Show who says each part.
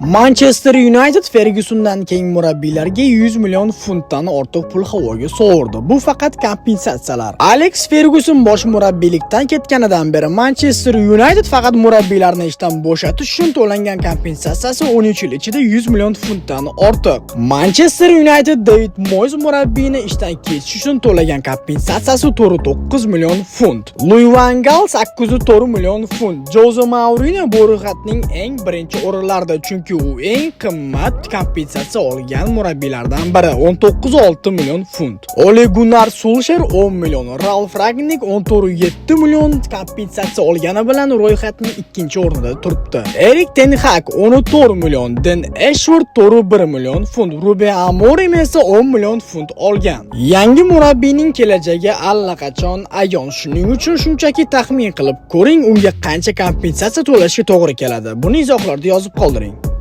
Speaker 1: Manchester United Fergusondan keyin murabbiylarga 100 million funtdan ortiq pul havoga sovurdi. Bu faqat kompensatsiyalar. Alex Ferguson bosh murabbiylikdan ketganidan beri Manchester United faqat murabbiylarni ishdan bo'shatish uchun to'langan kompensatsiyasi 13 yil ichida 100 million funtdan ortiq. Manchester United David Moyes murabbiyni ishdan ketish uchun to'lagan kompensatsiyasi 4.9 million funt. Louis van Gaal 8.4 million funt. Jose Mourinho bu ro'yxatning eng birinchi o'rinlarida, chunki u eng qimmat kompensatsiya olgan murabbiylardan biri, 19.6 million funt. Ole Gunnar Solskjaer 10 million, Ralf Rangnick 14.7 million kompensatsiya olgani bilan ro'yxatning ikkinchi o'rnida turibdi. Erik ten Hag 14 million, Den Ashworth 4.1 million funt, Ruben Amorim esa 10 million funt olgan. Yangi murabbiyning kelajagi allaqachon ayon. Shuning uchun shunchaki taxmin qilib ko'ring, unga qancha kompensatsiya to'lashga to'g'ri keladi. Buni izohlarda yozib qoldiring.